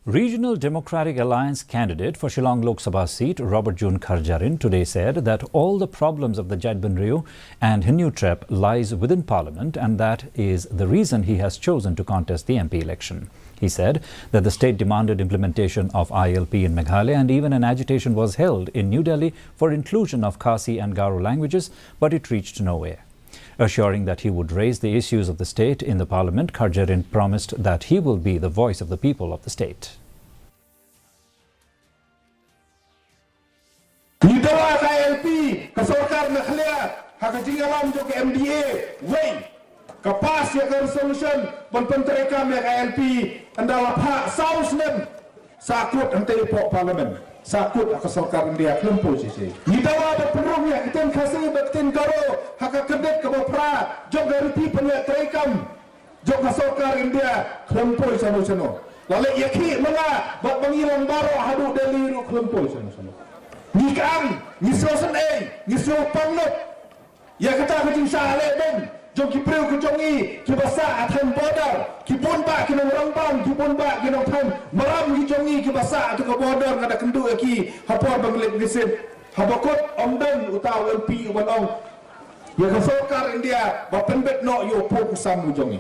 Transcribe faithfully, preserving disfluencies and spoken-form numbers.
Regional Democratic Alliance candidate for Shillong Lok Sabha seat Robert June Kharjahrin today said that all the problems of the Jaidbynriew and Hynniewtrep lies within Parliament, and that is the reason he has chosen to contest the M P election. He said that the state demanded implementation of I L P in Meghalaya, and even an agitation was held in New Delhi for inclusion of Khasi and Garo languages, but it reached nowhere. Assuring that he would raise the issues of the state in the parliament, Kharjahrin promised that he will be the voice of the people of the state. Ngi dawa ka I L P, ka sorkar Meghalaya, ha ka jingïalam jong ka M D A, wei, ka pass ïa ka resolution ban pyntreikam ïa ka I L P, ynda la phah saw snem, sa kut hangtei hapoh parliament, sa kut ha ka sorkar India, khlem poi shisha. Ngi dawa ban pynrung ïa ka ktien Khasi bad ka ktien Garo ha ka kyndiat kaba phra jong ka riti pynïaid treikam jong ka sorkar India, khlem poi shano shano. La leit ïakhih ma nga bad ba ngi long baroh haduh Delhi ruh, khlem poi shano shano. Ngi kang, ngi sngewsynei, ngi sngewpang lut ïa kata ka jingshah leh beiñ jong ki briew ki jong ngi kiba sah ha thaiñ border, ki bun bah ki nongrangbam, ki bun bah ki nongthaiñ maram ki jong ngi kiba sah ha ka border, nga da kynduh ïa ki ha por ba ngi leit visit. Haba kut ym don uta u M P uban ong ïa ka sorkar India ba pynbeit noh ïa u pud u sam u jong ngi.